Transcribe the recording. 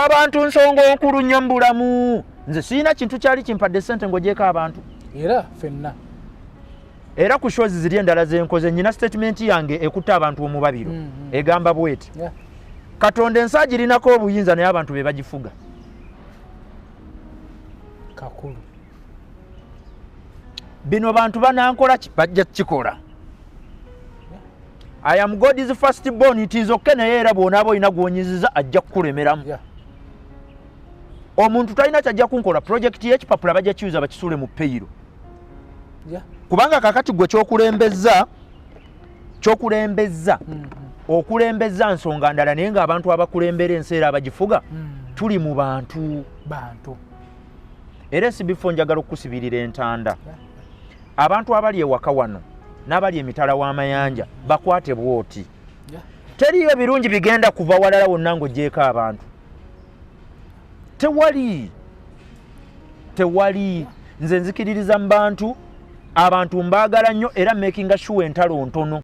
Abantu nsonga enkulu nnyo mu bulamu. Nze sirina kintu kyali kimpadde sente ng'ogyeko abantu. Era fenna. Era ku shows ziri endala zenkoze, nyina statement yange ekutta abantu omubabiro. Egamba bweti: "Katonda ensi agirinako obuyinza, naye abantu be bagifuga." Kakulu. Bino bantu banankola ki? Bajja kukikola. I am God's first born, it is okay. Naye era bw'onaaba olina gwonyiziza, ajja kukulemeramu. Omuntu talina kyajja kunkola. Project y'ekipapula bajja kiyuza bakisuule mu payroll. Kubanga kakati gwe kyokulembeza okulembeza nsonga ndala, naye ng'abantu abakulembera ensi era abagifuga, tuli mu bantu. Bantu. Era esibifo njagala okukusibirira entanda. Abantu abali ewaka wano n'abali emitala w'amayanja bakwate bwoti. Teriyo birungi bigenda kuva walala wonna ng'ogyeko abantu. Tewali, tewali. Nze nzikiririza mu bantu. Abantu mbaagala nnyo era makinga sure entalo ntono.